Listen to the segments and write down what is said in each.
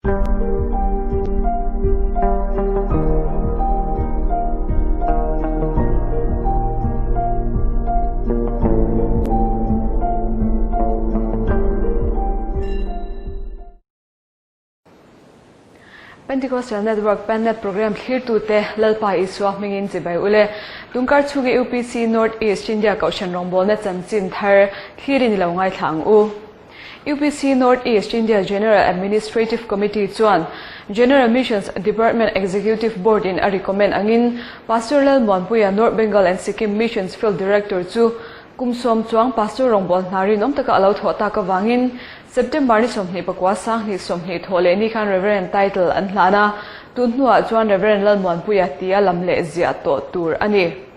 Pentecostal Network Pennet Program thlirtute Lalpa Isua hmingin chibai ule. Tungkar chhungi UPC North East India Kohhran rawngbawlna chanchin thar thlirin i lo ngaithla ang u. UPC North East India General Administrative Committee chuan General Missions Department Executive Board in a recommend angin Pastor Lalmuanpuia North Bengal and Sikkim Missions Field Director chu kum sawm chuang Pastor rawngbâwl hna rinawm taka a lo thawh tak avangin September ni 24 20 thawh leh ni khan Reverend title an hlan a, tun hnuah chuan Reverend Lalmuanpuia tia lam leh ziah tawh tur a ni.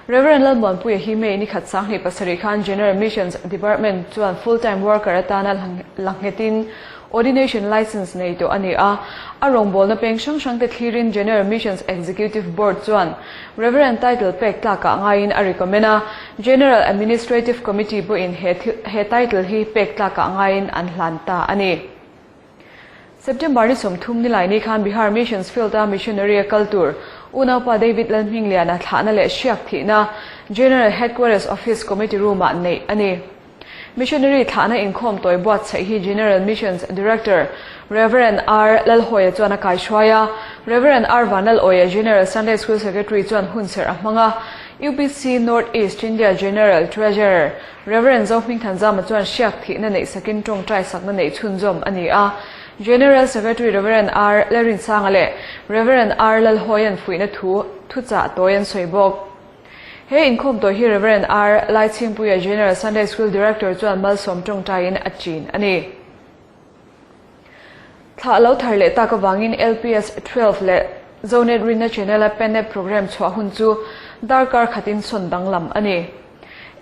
Rev. Lalmuanpuia hi May ni khat 27 khan General Missions Department chuan full time worker atana la nghetin Ordination License nei tawh a ni a. A rawngbawlna peng hrang hrangte thlirin General Missions Executive Board chuan Rev. Title pek tlakah ngaiin a recommend a, General Administrative Committee pawhin he title hi pek tlakah ngaiin an hlan ta a ni. September ni 30 nilai ni khan Bihar Missions Field-a missionary a kal tur unaupa David Lalhmingliana thlahna leh hriak thihna General Headquarters Office Committee Room-ah neih a ni. Missionary thlahna inkhawm tawi buatsaih hi General Missions Director Rev. R. Lalhawia chuan a kaihruai a, Rev. R. Vanlalawia General Sunday School Secretary chuan hunserh a hmang a, UPC North East India General Treasurer Rev. Zohmingthanzama chuan hriak thihna neih sakin tawngtai sakna neih chhunzawm a ni a. General Secretary Rev. R. Lalrinsanga leh Rev. R. Lalhawia'n fuihna thu thuchah tawi an sawi bawk. He inkhawm tawi hi Rev. R. Laichhingpuia General Sunday School Director chuan malsawm tawngtaiin a chin a ni. Thlah lo thar leh tak avangin LPS 12 leh Zonet Rinna Channel-a Pennet Programme chhuah hun chu darkar khatin sawn danglam a ni.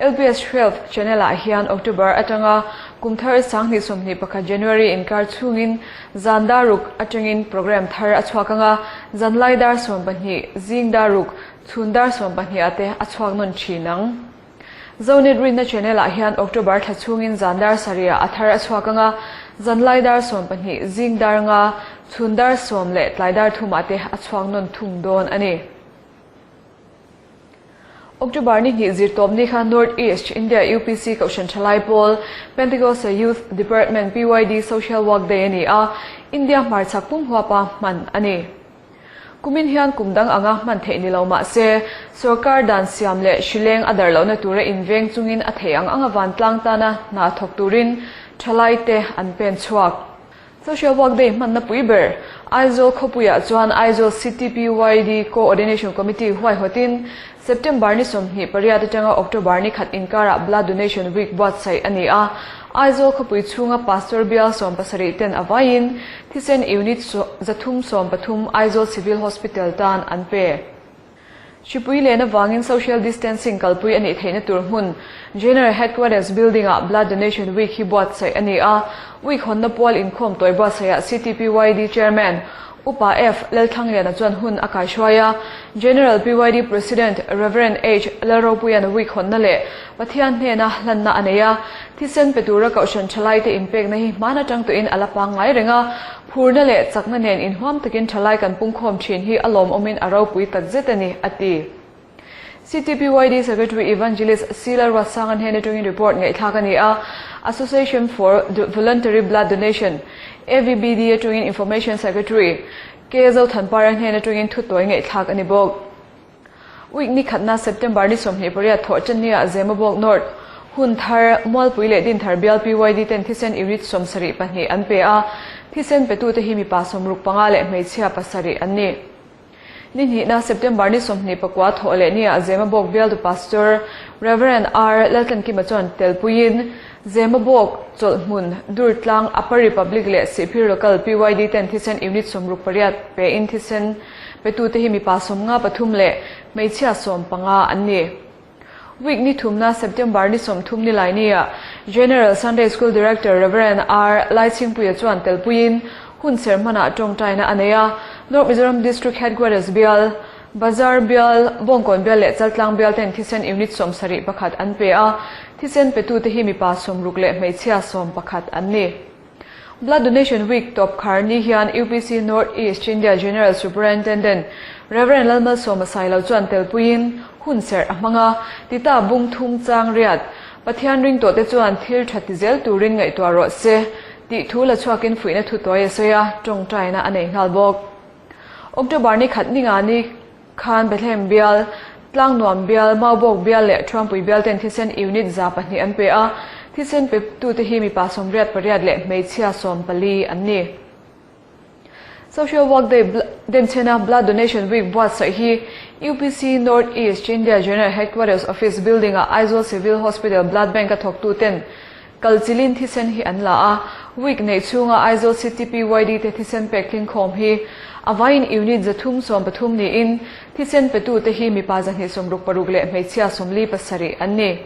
LPS 12 Channel-ah hian October atanga kum thar 2021 January inkar chhungin zan dar ruk atangin programme thar a chhuak anga, zanlai dar 12, zing dar ruk, chhun dar 12 ah te a chhuak nawn thin ang. Zonet Rinna Channel-ah hian October thla chhungin zan dar sarih ah a thar a chhuak anga, zanlai dar 12, zing dar nga, chhun dar 10 leh tlai dar thum ah te a chhuak nawn thung dawn a ni. October ni hnih zirtawp ni khan North East India UPC Kohhran Thalai Pawl, Pentecostal Youth Department PYD Social Work Day a ni a, India hmarchhak pum huapa hman a ni. Kumin hian kum dang anga hman theih ni lo mah se, sorkar dan siam leh hrileng a darh lohna tura inveng chungin a theih ang anga vantlang tana hna thawk turin thalaite an pen chhuak. Social Work Day hmanna pui ber Aizawl khawpuiah chuan Aizawl City PYD Co-ordination Committee huaihawtin September ni 28 atanga October ni khat inkarah Blood Donation Week buatsaih a ni a. Aizawl khawpui chhunga Pastor bial 70 ten a vaiin thisen unit 313 Aizawl Civil Hospital tan an pe. Hripui len avangin social distancing kalpui a nih theihna tur hmun General Headquarters Building-ah Blood Donation Week hi buatsaih a ni a. Week hawnna pual inkhawm tawi buatsaihah CTPYD Chairman Upa F. Lalthlangliana chuan hun a kaihruai a. General PYD President Rev. H. Lalropuia'n week hawnna leh Pathian hnena hlanna a nei a. Thisen pe tura kohhran thalaite inpekna hi hman atang tawhin a la pangngai reng a. Phurna leh chakna nen inhuam takin thalai kan pungkhawm thin hi a lawmawmin a ropui takzet a ni, a ti. CTPYD Secretary Evangelist Sila Ruatsanga hnen atangin report ngaihthlak a ni a, Association for Voluntary Blood Donation, AVBD, atangin Information Secretary K Zothanpara hnen atangin thutawi ngaihthlak a ni bawk. Week ni khatna September ni 28 thawh ṭannia Zemabawk North, hun thar, Mualpui leh Dinthar bial PYD ten thisen unit 72 an pe a, thisen petute hi mipa 65 leh hmeichhia pasarih an ni. Ni hnihna September ni 29 thawh leh nia Zemabawk bialtu Pastor Rev. R. Laltlankima chuan telpuiin Zemabawk, Chawlhhmun, Durtlang, Upper Republic leh Sihphir Local PYD ten thisen unit 68 pein thisen Petute hi mipa 53 leh hmeichhia 15 an ni. Week ni thumna September ni 30 ni lainia General Sunday School Director Rev. R. Laichhingpuia chuan telpuiin hun ser hmanah tawngtaina a nei a. North Mizoram District Headquarters bial, Bazar bial, Bawngkawn bial leh Chaltlang bial ten thisen unit 71 an pe a. Thisen petute hi mipa 60 leh hmeichhia 11 an ni. Blood Donation Week tawp khar ni hian UPC North East India General Superintendent Rev. Lalmalsawma Sailo chuan telpuiin hun serh a hmang a, tita bung thum chang riat Pathian ring tawhte chuan thil tha ti zel turin ngaihtuah rawh se tih thu la chhuakin fuihna thu tawi a sawi a, tawngtaina a nei nghal bawk. October ni khat ninga ni khan Bethlehem bial, Tlangnuam bial, Maubawk bial leh Thuampui bial ten thisen unit 200 an pe a, thisen petute hi mipa 88 leh hmeichhia 14 an ni. Social Work Day denchhena Blood Donation Week buatsaih hi UPC North East India General Headquarters Office Building-ah Aizawl Civil Hospital Blood Bank-a thawktuten kalchilin thisen hi an la a. Week neih chhunga Aizawl City PYD te thisen pek tlingkhawm hi a vaiin unit 313 niin thisen petute hi mipa 266 leh hmeichhia 47 an ni.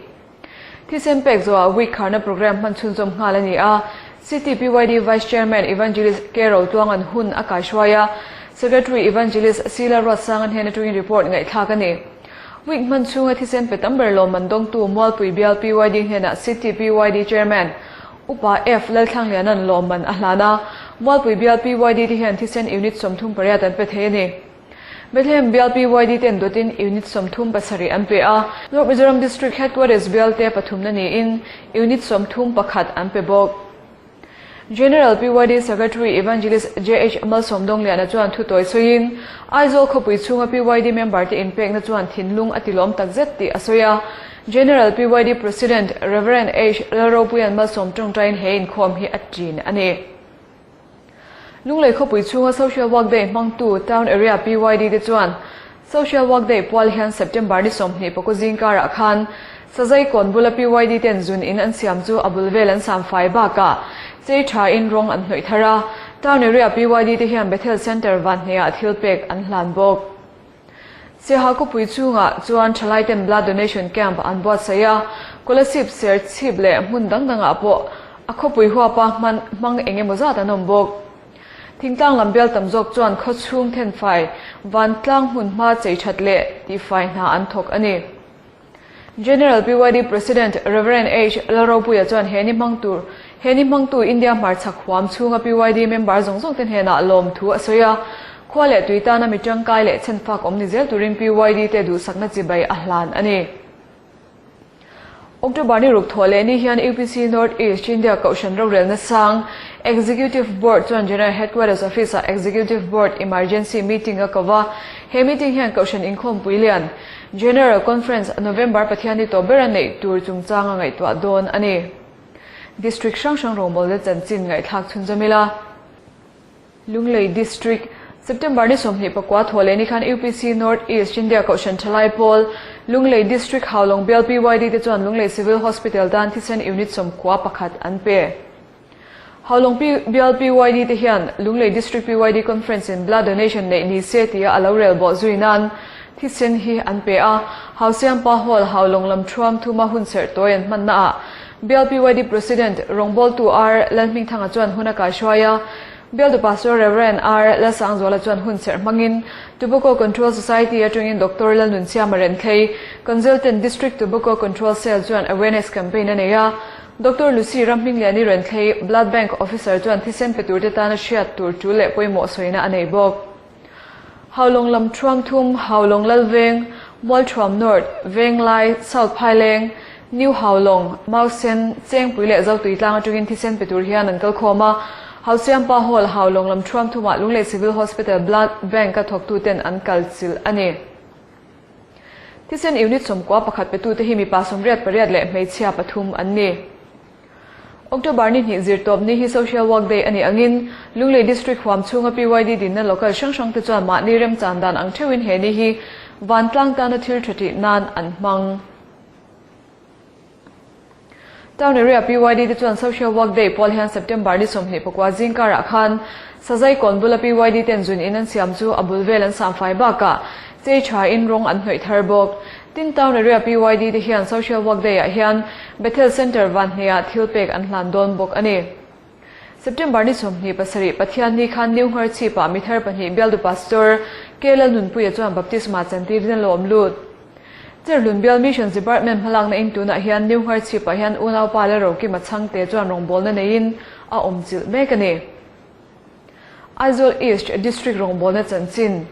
Thisen pek zawhah week kharna programme hman chhunzawm nghal a ni a, City PYD Vice Chairman Evangelist K Rotuanga'n hun a kaihruai a, Secretary Evangelist Sila Ruatsanga'n hnen atangin report ngaihthlak a ni. Week hman chhunga thisen pe tam ber lawmman dawngtu Mualpui Bial PYD hnenah City PYD Chairman Upa F Lalthlangliana'n lawmman a hlan a, Mualpui Bial PYD te hian thisen unit 38 an pe thei a ni. Bethlehem bial PYD ten dawtin unit 37 an pe a, North Mizoram District Headquarters bial te pathumna niin unit 31 an pe bawk. General PYD Secretary Evangelist JH Malsawmdawngliana chuan thu tawi sawiin, Aizawl khawpui chhunga PYD member te inpekna chuan thinlung a tilawm takzet tih a sawi a. General PYD President Rev. H Lalropuian Malsawm tawngtaiin he inkhawm hi a ṭin a ni. Lunglei khawpui chhunga Social Work Day hmangtu Town Area PYD te chuan Social Work Day pual hian September ni 20 pawkaw zing karah khan Sazai kawn bula PYD ten zun in an siam chu a bul vel an sam fai bakah chei tha in rawng an hnawih thar a, Town Area PYD te hian Bethel Centre vanhneah thil pek an hlan bawk. Siaha khawpui chhungah chuan thalaiten blood donation camp an buatsaih a, Kolasib Serchhip leh hmun dang dangah pawh a khawpui huapa hman hmang eng emaw zat an awm bawk. Thingtlang lam bial tam zawk chuan khaw chhung thenfai, vantlang hmun hma chei that leh tihfai hna an thawk a ni. General PYD President Rev. H. Lalropuia chuan he ni hmang tur he ni hmangtu India hmarchhak huam chhunga PYD member zawng zawng te hnenah lawm thu a sawi a, khua leh tui tana mi tangkai leh chhenfak awm ni zel turin PYD te duhsakna chibai a hlan a ni. October ni ruk thawh leh ni hian UPC North East India Kohhran rorelna sang Executive Board chuan General Headquarters Office-ah Executive Board Emergency Meeting a ko va, he meeting hian Kohhran inkhawmpui lian General Conference November Pathianni tawh ber a neih tur chungchang a ngaihtuah dawn a ni. District hrang hrang rawngbawlna chanchin ngaihthlak chhunzawm ila. Lunglei District, September ni 24 thawh leh ni khan UPC North East India Kohhran Thalai Pawl, Lunglei District Haulawng Bial PYD te chuan Lunglei Civil Hospital tan thisen unit 91 an pe. Haulawng Bial PYD te hian Lunglei District PYD Conference in Blood Donation neih ni se tia a lo rel bawh zui nan thisen hi an pe a. Hausiampa Hall Haulawng lam thuam thuma hun serh tawi an hmanna ah Bial PYD President Rawngbawltu R Lalhmingthanga chuan hun a kaihruai a. Bialtu Pastor Rev. R Lalsangzuala chuan hun serh hmangin Tobacco Control Society atangin Doctor Lalnunsiama Renthlei, Consultant District Tobacco Control Cell chuan Awareness Campaign a nei a. Doctor Lucy Ramhmingliani Renthlei, Blood Bank Officer chuan thisen pe turte tana hriat tur tul leh pawimawh sawina a nei bawk. Haulawng lam thuam thum, Haulawng Lalveng, Mualthuam North, Venglai, South Phaileng, New Haulawng, Mausen, Chengpui leh Zotui tlang atangin thisen pe tur hian an kal khawm a. Hausiampa Hall, Haulawng lam thuam thumah Lunglei Civil Hospital Blood Bank-a thawktuten an kalchilh a ni. Thisen unit 91 petute hi mipa 88 leh hmeichhia pathum an ni. October ni hnih zirtawp ni hi Social Work Day a nih angin Lunglei District huam chhunga PYD dinna local hrang hrang te chuan mahni remchan dan ang theuhin he ni hi vantlang tana thil tha tih nan an hmang. Town Area PYD te chuan Social Work Day pual hian September ni 24 zing karah khan Sazai kawn bula PYD ten zun in an siam chu a bul vel an sam fai bakah chei tha in rawng an hnawih thar bawk. Tin Town Area PYD te hian Social Work Day ah hian Bethel Centre vanhneah thil pek an hlan dawn bawk a ni. September ni 27 Pathian ni khan New Ngharchhip-ah mi thar pahnih Bialdu Pastor K Lalnunpuia chuan Baptisma chantir in a lawm lut. Cherhlun Bial Missions Department hmalakna in tunah hian New Ngharchhip-ah hian unaupa Lalrokima Chhangte chuan rawngbawlna neiin. a awm chilh mek a ni. Aizawl East District rawngbawlna chanchin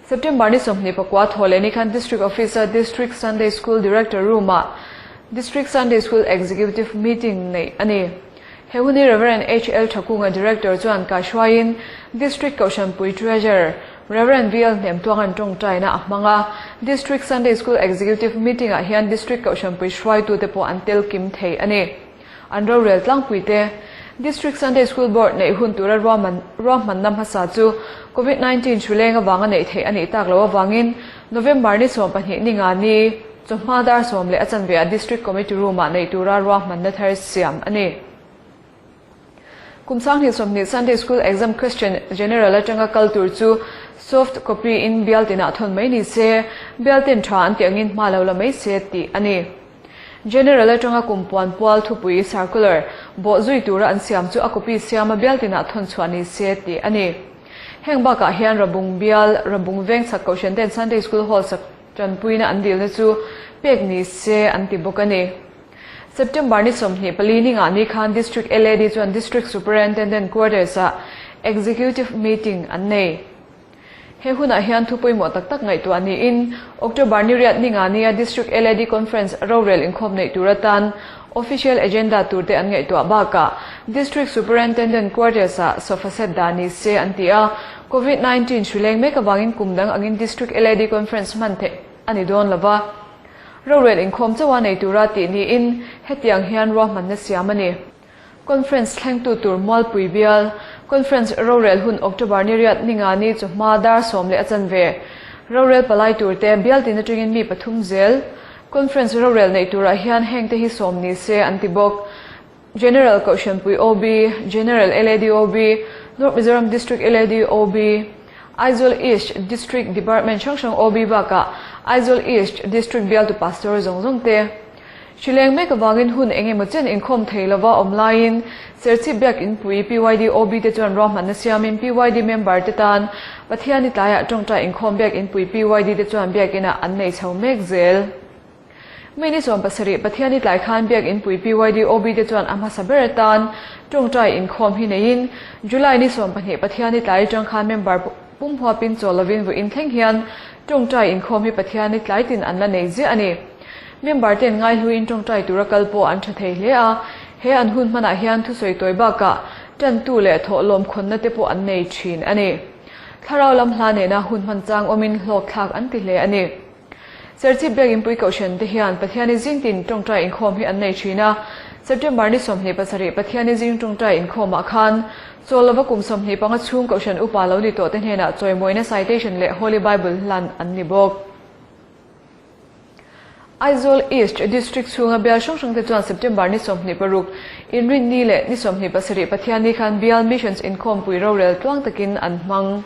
September ni 24 thaw leh ni khan District Office-a District Sunday School Director Room-ah District Sunday School Executive Meeting neih a ni. He hun hi Rev. HL Thakunga Director chuan kaihruaiin District Kohhranpui Treasurer Rev. VL Hnemtuanga'n tawngtaina a hmang a. District Sunday School Executive Meeting-ah hian District Kohhranpui hruaitute pawh an tel kim thei a ni. An rorel tlangpuite District Sunday School Board neih hun tura ruahman ruahmanna hmasa chu Covid 19 hruleng avanga neih theih a nih tak loh avangin November ni 12 ni nga ni chawhma dar sawm leh a chanve ah District Committee Room ah neih tura ruahmanna thar siam a ni. Kum 2020 Sunday School Exam Question General atanga kal tur chu soft copy in bial tinah thawn mai ni se, bial ten tha an tih angin hma lo la mai se tih a ni. General atanga kum puan pual thupui circular bawh zui tura an siam chu a copy siama bial tinah thawn chhuah ni se tih a ni. Heng bakah hian Rabung bial, Rabung veng chak kohhran ten Sunday School Hall sak tanpuina an dilna chu pek ni se an ti bawk a ni. September ni 24 ni ngah ni khan District LAD chuan District Superintendent Quarters-ah Executive Meeting an nei. He hunah hian thu pawimawh tak tak ngaihtuah niin October ni riat ni nga nia District LAD Conference rorel inkhawm neih tur atan Official Agenda turte an ngaihtuah bakah District Superintendent Quarters-ah sofa set dah ni se an ti a, Covid 19 hri leng mek avangin kum dang angin District LAD Conference hman theih a ni dawn lo va, rorel inkhawm chauha nei tura tih niin hetiang hian ruahmanna siam a ni. Conference thlengtu tur Mualpui bial Conference rorel hun October ni riat ni nga ni chu hma dar sawm leh a chanve. Rorel palai turte bial tin atangin mi pathum zel Conference rorel neih turah hian hengte hi sawm ni se an ti bawk. General Kohhranpui OB, General LAD OB, North Mizoram District LAD OB, Aizawl East District Department hrang hrang OB bakah Aizawl East District bialtu Pastor zawng zawng te. Hrileng mek avangin hun eng emaw chen inkhawm thei lova awm laiin Serchhip Biakinpui PYD OB te chuan ruahmanna siamin PYD member te tan Pathiani tlaiah tawngtai inkhawm Biakinpui PYD te chuan biakinah an nei chho mek zel. May ni 17 Pathiani tlai khan Biakinpui PYD OB te chuan a hmasa ber atan tawngtai inkhawm hi neiin July ni 12 Pathiani tlai atang khan member pum huapin chawl lovin vawiin thleng hian tawngtai inkhawm hi Pathiani tlai tin an la nei ziah a ni. Member ten ngaihluiin tawngtai tura kal pawh an tha thei hle a, he an hun hmanah hian thusawi tawi bakah tantu leh thawhlawm khawnna te pawh an nei thin a ni. Thlarau lam hla nena hun hman chang awmin hlawkthlak an ti hle a ni. Serchhip Biakinpui Kohhran te hian Pathiani zingtin tawngtai inkhawm hi an nei thin a, September ni 27 Pathiani zing tawngtai inkhawmah khan chawl lova kum 25 chhung Kohhran upa lo ni tawh te hnenah chawimawina citation leh Holy Bible hlan an ni bawk. Aizawl East District chhunga bial hrang hrang te chuan September ni 26 Inrinni leh ni 27 Pathianni khan bial Missions inkhawmpui rorel tluang takin an hmang.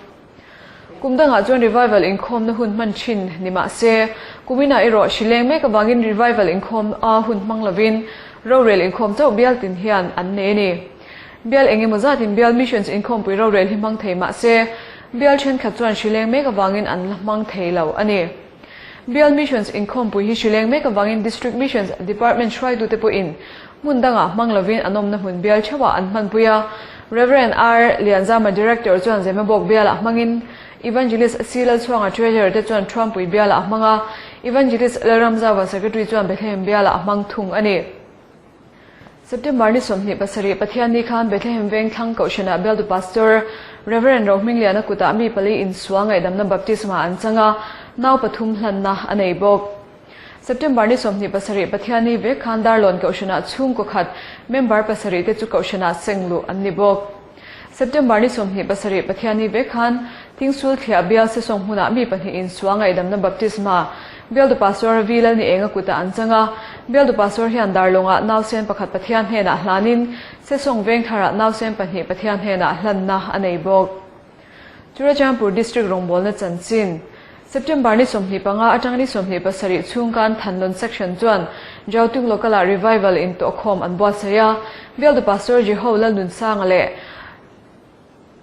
Kum dangah chuan Revival inkhawmna hun hman thin ni mah se, kuminah erawh hrileng mek avangin Revival inkhawm a hun hmang lovin rorel inkhawm chauh bial tin hian an nei a ni. Bial eng emaw zatin bial Missions inkhawmpui rorel hi hmang thei mah se, bial thenkhat chuan hrileng mek avangin an la hmang thei lo a ni. Bial Missions inkhawmpui hi hrileng mek avangin District Missions Department hruaitute pawhin hmun dangah hmang lovin an awmna hmun bial theuhah an hmanpui a. Rev. R. Lianzama Director chuan Zemabawk bialah hmangin Evangelist C. Lalchhuanga Treasurer te chuan Thuampui bialah a hmang a, Evangelist Lalramzauva Secretary chuan Bethlehem bialah a hmang thung a ni. September ni 27 Pathianni khan Bethlehem veng thlang Kohhranah bialtu Pastor Rev. Rohmingliana kutah mi pali insual ngaihdamna baptisma an chang a, nau pathum hlanna a nei bawk. September ni 27 Pathianni vek khan Darlawn Kohhranah chhungkaw khat member pasarih te chu Kohhranah sengluh an ni bawk. September ni 27 Pathianni vek khan Tingsul thliah bial sesawng hmunah mi pahnih insual ngaihdamna baptisma bialtu Pastor V Lalni Enga kutah an chang a. Bialtu Pastor hian Darlawngah nausen pakhat Pathian hnenah hlanin sesawng veng tharah nausen pahnih Pathian hnenah hlanna a nei bawk. Churachandpur District rawngbawlna chanchin September ni 25 atang ni 27 chhung khan Thanlon Section chuan Jautung Local-ah Revival intawhkhawm an buatsaih a. Bialtu Pastor Jeho Lalnunsanga leh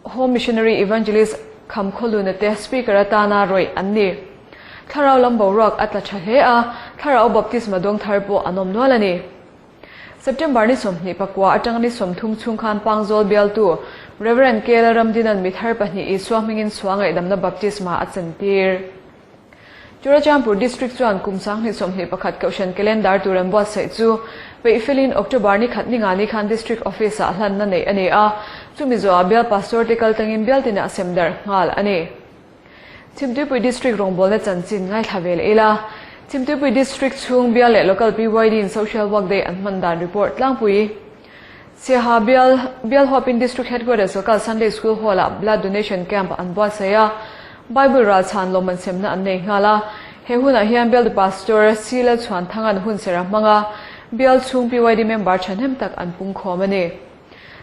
Home Missionary Evangelist Khamkhawluna te Speaker atana rawih an ni. Thlarau lam boruak a tla tha hle a, Thlarau Baptisma dawng thar pawh an awm nual a ni. September ni 24 atanga ni 30 chhung khan Pangzawl bialtu Rev. Kela Ramdinan mithar pahnih Isua hmingin chhuah ngaihdamna baptisma a chantir. Churachandpur District chuan kum 2021 Kohhran Calendar tur an buatsaih chu peih felin October ni khat ni nga ni khan District Office ah hlanna neih a ni a, chumi zawhah bial Pastor te kal tangin bial tinah sem darh nghal a ni. Chhimtuipui District rawngbawlna chanchin ngaithla ve leh ila, Chhimtuipui District chhung bial leh Local PYD in Social Work Day an hman dan report tlangpui. Siaha bial, Bial huapin District Headquarters Local Sunday School Hall ah Blood Donation Camp an buatsaih a, Bible ral chhan lawmman semna an nei nghal a. He hunah hian Bialtu Pastor C Lalchhuanthanga'n hun ser a hmang a, bial chhung PYD member thahnem tak an pungkhawm a ni.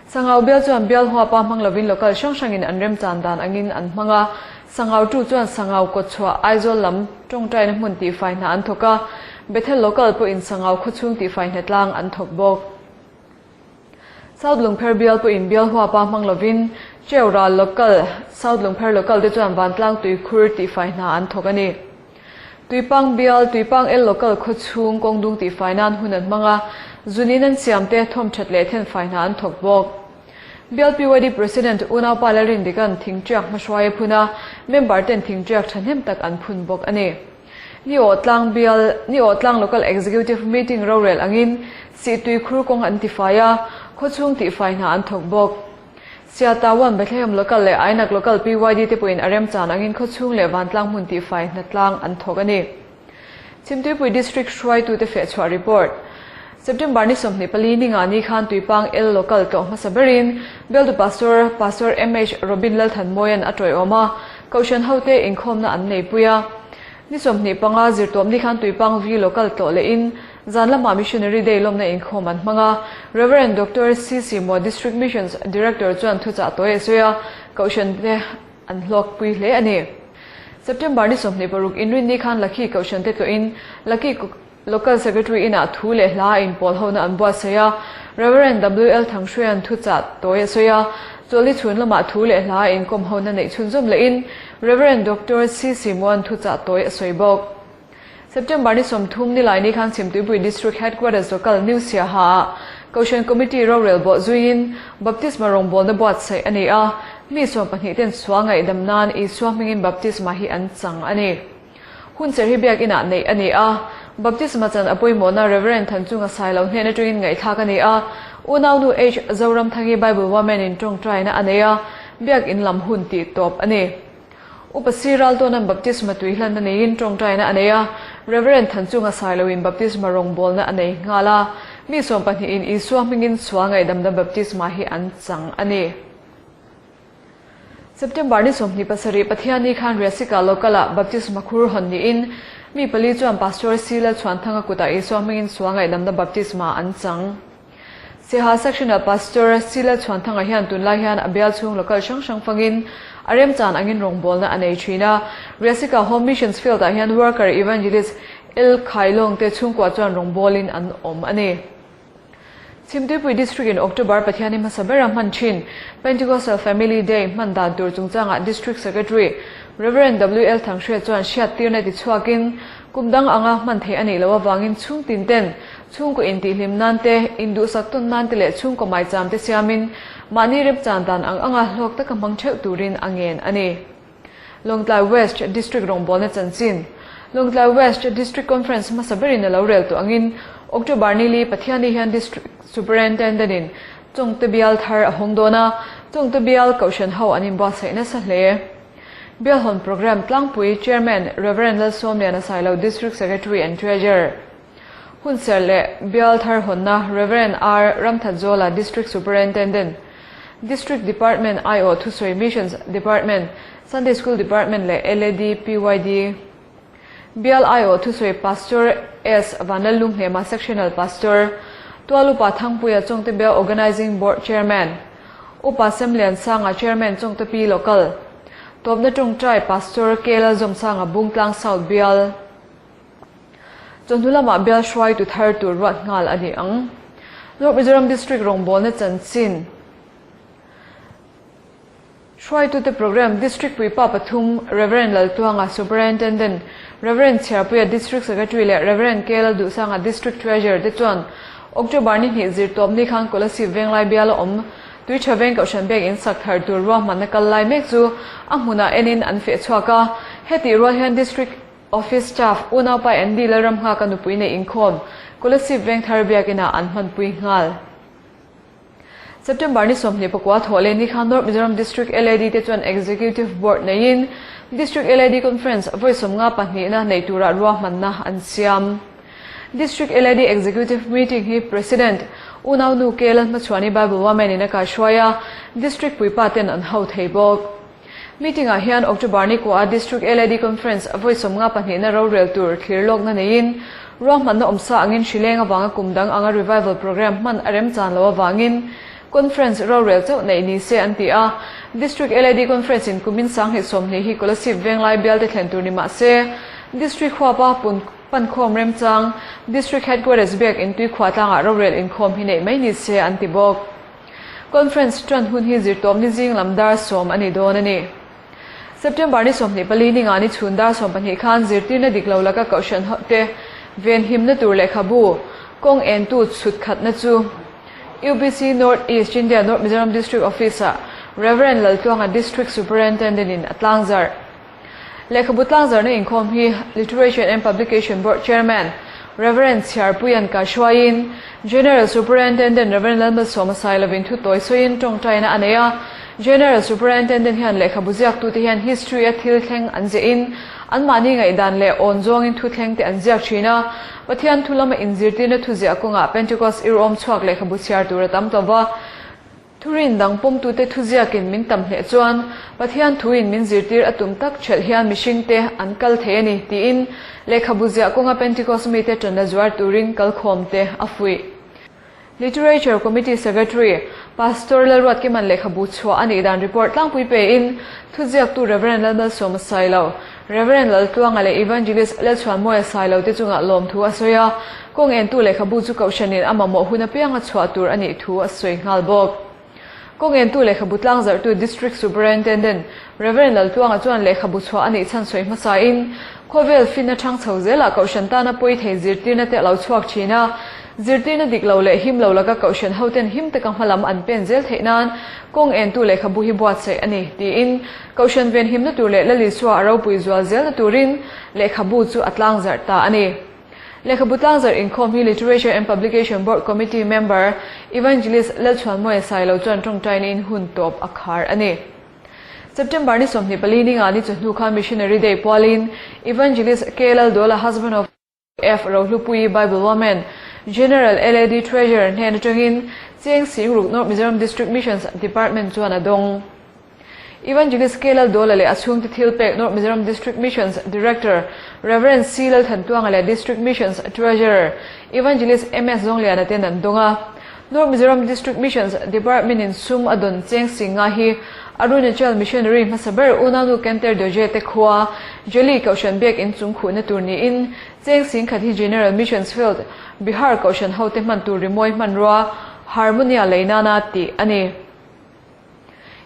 Sangau bial chuan bial huapa hmang lovin local hrang hrangin an remchan dan angin an hmang a, Sangau tu chuan Sangau kawtchhuah Aizawl lam tawngtaina hmun tihfai hna an thawk a, Bethel local pawhin Sangau khawchhung tihfai hna tlang an thawk bawk. South Lungpher bial pawhin bial huapa hmang lovin Cheu ral local, South Lungpher local te chuan vantlang tuikhur tihfai hna an thawk a ni. Tuipang bial, Tuipang el local khawchhung kawngdung tihfai nan hun an hmang a, zunin an siam te thawm that leh thenfai hna an thawk bawk. Bial PYD President Unaupa Lalrindikan thingtiak hmahruai a phun a, member ten thingtiak thahnem tak an phun bawk a ni. Ni aw tlang bial, Ni aw tlang Local Executive Meeting rorel angin Sihtui khur kawng an tifai a, khawchhung tihfai hna an thawk bawk. Siatawan Bethlehem Local leh Ainak Local PYD te pawhin a remchan angin khawchhung leh vantlang hmun tihfai hna tlang an thawk a ni. Chhimtuipui District hruaitute fehchhuah report. September ni 24 ni nga ni khan Tuipang L Local tlawh hmasa berin Bialtu Pastor, Pastor MH Robin Lalthanmawia'n a tawiawm a, Kohhran hote inkhawmna an neipui a. Ni 25 zirtawp ni khan Tuipang V Local tlawh lehin zan lamah Missionary Day lawmna inkhawm an hmang a. Rev. Doctor CC Mua District Missions Director chuan thuchah tawi a sawi a, Kohhran te an hlawkpui hle a ni. September ni 26 inrinni khan Lakhi Kohhran te tlawhin Lakhi Local Secretary inah thu leh hla a inpawl hona an buatsaih a, Rev. WL Thanghruia'n thuchah tawi a sawi a, chawlhni chhun lamah thu leh hla a inkawm hona neih chhunzawm lehin Rev. Doctor CC Muan thuchah tawi a sawi bawk. September ni 30 nilai ni khan Chhimtuipui District Headquarters Local New Siaha-ah Kohhran Committee rorel bawh zuiin Baptisma rawngbawlna buatsaih a ni a, mi 12 ten sual ngaihdam nan Isua hmingin Baptisma hi an chang a ni. Hun ser hi biakinah neih a ni a, Baptisma chan a pawimawhna Rev. Thanchunga Sailo hnen atangin ngaihthlak a ni a, unaunu H. Zoramthangi Bible Women in tawngtaina a nei a, biakin lam hun tih tawp a ni. Upa Si Raltawnan Baptisma tui hlanna neiin tawngtaina a nei a, Rev. Thanchunga Sailo in Baptisma rawngbawlna a nei nghal a, mi 12 in Isua hmingin sual ngaihdamna Baptisma hi an chang a ni. September ni 27 Pathianni khan Riasika Local-ah Baptisma khur hawn niin mi pali chuan Pastor C Lalchhuanthanga kutah Isua hmingin sual ngaihdamna Baptisma an chang. Siaha Section-ah Pastor C Lalchhuanthanga hian tunlai hian a bial chhung local hrang hrang fangin a remchan angin rawngbawlna a nei thin a. Riasika Home Missions Field-ah hian Worker Evangelist L Khailawng te chhungkua chuan rawngbawlin an awm a ni. Chhimtuipui District in October Pathiani hmasa bera hman thin Pentecostal Family Day hman dan tur chungchangah District Secretary Rev. WL Thanghria chuan hriattirna ti chhuakin kum dang anga hman theih a nih loh avangin chhung tin ten chhungkaw intihhlim nan te, induhsak tawn nan te leh chhungkaw maicham te siamin mahni remchan dan ang anga hlawk taka hmang theuh turin a ngen a ni. Lawngtlai West District rawngbawlna chanchin Lawngtlai West District Conference hmasa berin a lo rel tawh angin October ni li Pathianni hian District Superintendent in Chawngte Bial thar a hawng dawn a, Chawngte Bial Kohhran ho an inbuatsaih nasa hle. Bialhawn Programme tlangpui Chairman Rev. Lalsawmliana Sailo District Secretary and Treasurer Hunser leh Bial thar hawnna Rev. R. Ramthatzawla District Superintendent District Department aiawh thusawi Missions Department, Sunday School Department leh LAD, PYD Bial aiawh thusawi Pastor S. Vanlallunghnema Sectional Pastor, Tual Upa Thangpuia Chawngte Bial Organising Board Chairman, Upa Semlian Sanga Chairman Chawngte Pi Local, Tawpna Tawngtai Pastor K. Lalzawmsanga Bungtlang South Bial. Chawhnu lamah bial hruaitu thar tur ruat nghal a ni ang. North Mizoram District rawngbawlna chanchin hruaitute programme District Puipa pathum Rev. Laltuanga Superintendent, Rev. Chhiarpuia District Secretary leh Rev. K. Lalduhsanga District Treasurer te chuan October ni hnih zirtawp ni khan Kolasib Venglai biala awm Tuitha Veng Kohhran Biak in sak thar tur ruahmanna kal lai mek chu a hmunah enin an feh chhuak a. Hetih rual hian District Office Staff unaupa Andy Lalramnghaka nupui nei inkhawm Kolasib Vengthar Biak Inah an hmanpui nghal. September ni 24 thawh leh ni khan North Mizoram District LAD te chuan Executive Board neiin District LAD Conference vawi 52na nei tura ruahmanna an siam. District LAD Executive Meeting hi President Unau Nu K Lalhmachhuani Bible Women in a kaihruai a, District puipa ten an ho thei bawk. Meeting ah hian October ni kuah a District LAD Conference vawi 52na rorel tur thlir lawkna neiin ruahmanna awmsa angin hrileng avanga kum dang anga revival programme hman a remchan lo avangin Conference rorel chauh neih ni se an ti a. District LAD Conference in kumin 2020 hi Kolasib Venglai bialte thlen tur ni mah se District huapa pun Pankhawm remchang, District Headquarters biak in tuikhua tlangah rorel inkhawm hi neih mai ni se an ti bawk. Conference tan hun hi zirtawp ni zing lam dar 10 a ni dawn a ni. September ni 24 ni nga ni chhun dar 12 khan zirtirna dik lo laka kohhran te venhimna tur lehkhabu kawng entu chhut khatna chu UPC North East India North Mizoram District Office-ah Rev. Laltluanga District Superintendent in a tlangzarh. Lehkhabu tlangzarhna inkhawm hi Literature and Publication Board Chairman Rev. Chhiarpuian Kahruaiin General Superintendent Rev. Lalmalsawma Sailovin thu tawi sawiin tawngtaina a nei a. General Superintendent hian lehkhabu ziaktute hian history a thil thleng an ziahin anmahni ngaihdan leh awn zawngin thu thleng te an ziak thin a. Pathian thu lama inzirtirna thu ziah kawngah Pentecost irawm chhuak lehkhabu chhiar tur a tam tawh va. Thurin dang pawmtute thuziakin min tam hleh chuan Pathian thuin min zirtir a tum tak ṭhelh hian mihringte an kal thei a ni, tiin lehkhabu ziah kawnga Pentecost mite ṭanna zuar turin kalkhawmte a fuih. Literature Committee Secretary, Pastor Lalruatkima'n lehkhabu chhuah a nih dan report tlangpui pein thuziaktu Rev. Lalmalsawma Sailo, Rev. Laltluanga leh Evangelist Lalchhuanmawia Sailo te chungah lawmthu a sawi a, kawng entu lehkhabu chu kohhranin a mamawh hun apianga chhuah tur a nih thu a sawi nghal bawk. Kawng entu lehkhabu tlangzarhtu District Superintendent Rev. Laltluanga chuan lehkhabu chhuah a nih chhan sawi hmasain khawvel finna thang chho zelah kohhran tana pawi thei zirtirna te a lo chhuak thin a, zirtirna dik lo leh him lo laka kohhran hoten him taka hmalam an pen zel theih nan kawng entu lehkhabu hi buatsaih a ni, tiin Kohhran venhimna tur leh Lalisua a ropui zual zelna turin lehkhabu chu a tlangzarh ta a ni. Lehkhabu tlangzarh inkhawm hi Literature and Publication Board Committee member Evangelist Lalchhuanmawia Sailo chuan tawngtaina in hun tawp a khar a ni. September ni 24 ni nga ni chawhnu khan Missionary Day pualin Evangelist K Lalduala husband of F Rohlupuii Bible Woman, General LAD Treasurer hnen atangin Cheng Singruk North Mizoram District Missions Department chuan a dawng. Evangelist K Lalduala leh a chhungte thil pek North Mizoram District Missions Director Rev. C Lalthantuanga leh District Missions Treasurer Evangelist MS Zawngliana ten an dawng a. North Mizoram District Missions Department in sum a dawn Cheng Singa hi Arunachal Missionary hmasa ber Unaunu Kenter Dorje te khua Jeli Kohhran biak in chung khuhna tur niin Cheng Sing khat hi General Missions Field Bihar Kohhran hote hman tur rimawi hmanrua Harmonia lei nana tih a ni.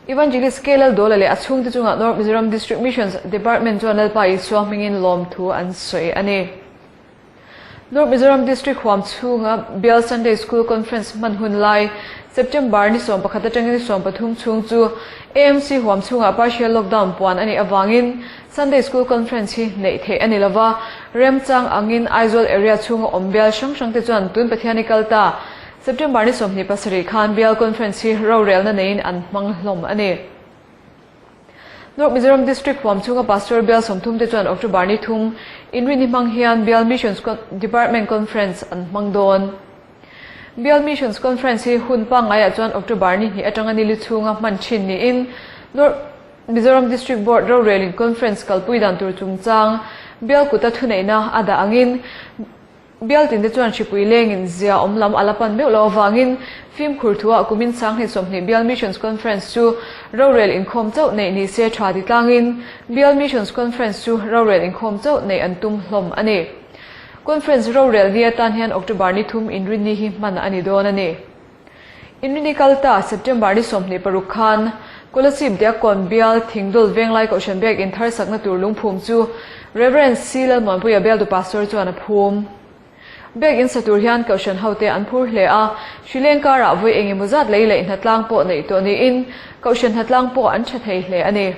Evangelist K Lalduala leh a chhungte chungah North Mizoram District Missions Department chuan Lalpa Isua hmingin lawmthu an sawi a ni. North Mizoram District huam chhunga Bial Sunday School Conference hman hun lai September ni 11 atangin ni 13 chhung chu AMC huam chhungah partial lockdown puan a nih avangin Sunday School Conference hi neih theih a ni lova, remchang angin Aizawl area chhunga awm bial hrang hrang te chuan tun Pathiani kal ta September ni 27 khan Bial Conference hi rorelna neiin an hmang hlawm a ni. North Mizoram District huam chhunga Pastor Bial 30 te chuan October ni thum inrini hmang hian Bial Missions Department Conference an hmang dawn. Bial Missions Conference hi hun pangngaiah chuan October ni hnih atanga ni li chhunga hman thin niin North Mizoram District Board rorelin Conference kalpui dan tur chungchang Bial kuta thuneihna a dah angin Bialtin te chuan hripui lengin zia awm lam a la pan meuh lo avangin fimkhur thuah kumin 2020 Bial Missions Conference chu rorel inkhawm chauh neih ni se tha ti tlangin Bial Missions Conference chu rorel inkhawm chauh neih an tum hlawm a ni. Conference rorel ni atan hian October ni thum inrinni hi hman a ni dawn a ni. Inrini kal ta September ni 26 khan Kolasib Diakkawn Bial Thingdul Venglai Kohhran Biak in thar sakna tur lungphum chu Rev. C Lalmuanpuia Bialtu Pastor chuan a phum. Biakinn sa tur hian Kohhran hote an phur hle a, Hrileng karah vawi engemaw zat lei leh hnatlang pawh neih tawh niin Kohhran hnatlang pawh an tha thei hle a ni.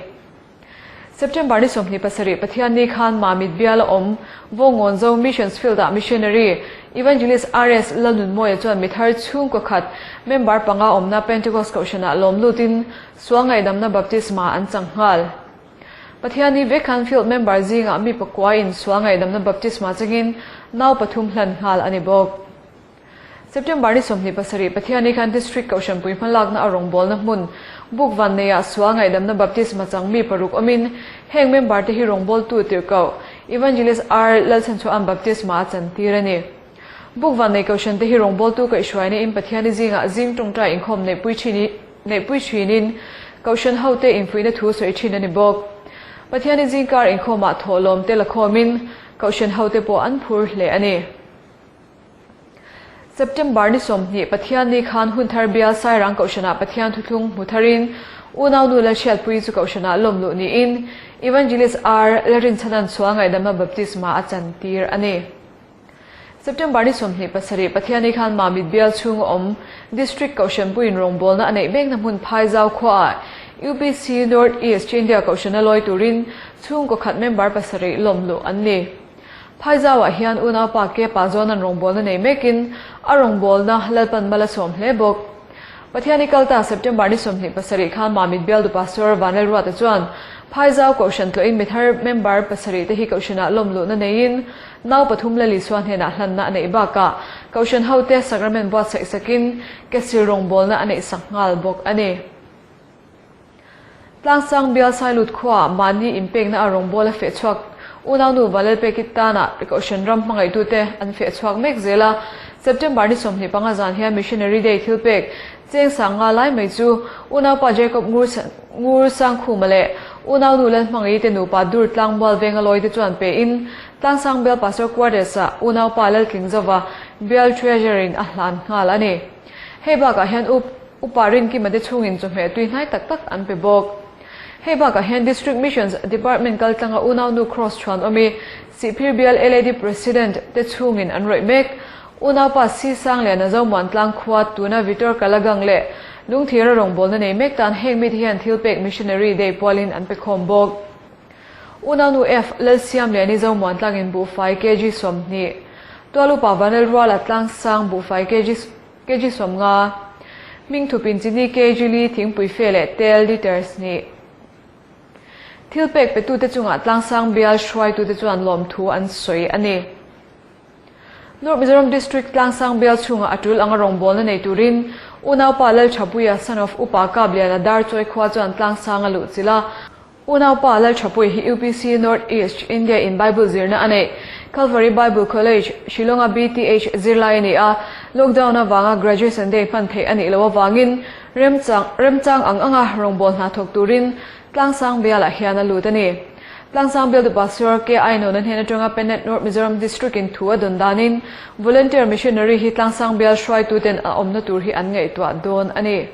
September ni 27 Pathianni khan Mamit bial a awm Vawngawnzo Missions Field-ah Missionary Evangelist RS Lalnunmawia chuan mithar chhungkaw khat member panga awmna Pentecost Kohhranah lawm lutin sual ngaihdamna baptisma an chang nghal. Pathianni vek khan Field member zingah mi pakuain sual ngaihdamna baptisma changin nau pathum hlan nghal a ni bawk. September ni 27 Pathianni khan District Kohhranpui hmalakna a rawngbawlna hmun Buk Vanneiah sual ngaihdamna baptisma chang mi paruk awmin heng member te hi rawngbawltu tirhkoh Evangelist R Lalchhanchhua'n baptisma a chantir a ni. Buk Vannei Kohhran te hi rawngbawltu kaihhruaina in Pathianni zingah zing tawngtai inkhawm neihpui thin neihpui thinin Kohhran hote infuihna thu sawi thin a ni bawk. Pathianni zingkar inkhawmah thawhlawm te lakhawmin Kohhran hote pawh an phur hle a ni. September ni 20 Pathianni khan Hunthar Bial Sairang Kohhranah Pathian thuthlung hmu tharin Unaunu Lalhriatpui chu Kohhranah lawm luh niin Evangelist R Lalrinchhanan sual ngaihdamna baptisma a chantir a ni. September ni 27 Pathianni khan Mamit Bial chhung a awm District Kohhranpuiin rawngbawlna a neih mekna hmun Phaizau khuaah UPC North East India Kohhrana lawi turin chhungkaw khat member pasarih lawm luh an ni. Phaizauah hian unaupa Kepa Zawnan rawngbawlna nei mekin a rawngbawlna Lalpan mal a sawm hle bawk. Pathian i kalta September ni 27 khan Mamit Bialdu Pastor Vanlalruata chuan Phaizau Kohhran tlawhin mithar member pasarih te hi Kohhranah lawmluhna neiin nau pathum Lal Isua hnenah hlanna a neih bakah Kohhran hote Sacrament buatsaih sakin Kesir rawngbawlna a neih sak nghal bawk a ni. Tlangsang bial Sailut khuaah mahni inpekna a rawngbâwl a feh chhuak. Unaunu Valalpeki tana Kohhran ram hmangaihtute an feh chhuak mek zel a. September ni 25 zan hian Missionary Day thilpek cheng sang nga lai mai chu unaupa Jacob Ngur Sangkhuma leh unaunu Lalhmangaihite nupa Dur Tlangmual venga lawite chuan pein Tlangsang bial Pastor Quarters-ah unaupa Laltlingzova bial Treasurer-in a hlan nghal a ni. Hei bakah hian up. Upa Rinkima te chhungin chawhmeh tui hnai tak tak an pe bawk. Hei bakah hian District Missions Department kaltlanga unaunu Cross chhuan awm i Sihphir Bial LAD President te chhungin an rawih mek. Unaupa Si Sangliana Zomuan tlang khua tuna Vitor Kalagang leh Lungthira rawngbawlna nei mek tan heng mite hian thilpek Missionary Day pualin an pe khawm bawk. Unaunu F Lalsiamliani Zomuan tlangin buhfai kg 20, Tualupa Vanlalruala tlangsang buhfai kg Kg 50, hming thupin chini kg li thingpui fe leh tel liters nih. Thil pek petute chungah tlangsang bial hruaitute chuan lawmthu an sawi a ni. North Mizoram District tlangsang bial chhungah a tul anga rawngbawlna nei turin unaupa Lalthapuia son of Upa Kapliana Darchawi khua chuan tlangsang a luh chilh a. Unaupa Lalthapui hi UPC North East India in Bible zirna a neih. Calvary Bible College, Shillong-a BTH zirlai a ni a, lockdown avanga graduation day hman theih a nih loh avangin remchang remchang ang anga rawngbâwl hna thawk turin Tlangsang bialah hian a lut a ni. Tlangsang bialtu Pastor K. Ainawna hnen atanga Pennet North Mizoram District in thu a dawn danin Volunteer Missionary hi Tlangsang bial hruaituten a awmna tur hi an ngaihtuah dawn a ni.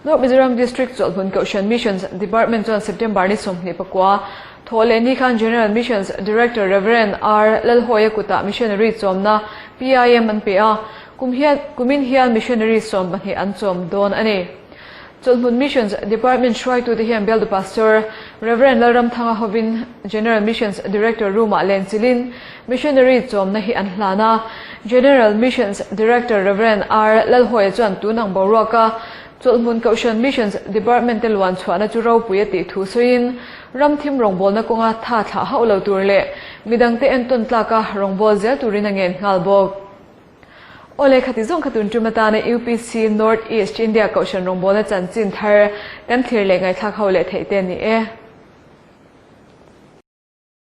North Mizoram District Chawlhhmun Kohhran Missions Department chuan September ni 29 thawh leh ni khan General Missions Director Rev. R Lalhawia kutah Missionary chawmna PIM an pe a, kum hian kumin hian Missionary 12 an chawm dawn a ni. Chawlhhmun Missions Department hruaitute hian Bialdu Pastor Rev. Lalramthanga hovin General Missions Director room-ah len chilin Missionary chawmna hi an hlan a, General Missions Director Rev. R Lalhawia chuan tun ang boruaka Chawlhhmun Kohhran Missions Department te luan chhuahna chu ropui a tih thu sawiin ramthim rawngbawlna kawnga tha thlah hauh lo tur leh midangte entawn tlaka rawngbâwl zel turin a ngen nghal bawk. Aw le, khati zawng kha tun tum atana UPC North East India Kohhran rawngbawlna chanchin thar kan thlir leh ngaihthlak ho leh theih te a ni e.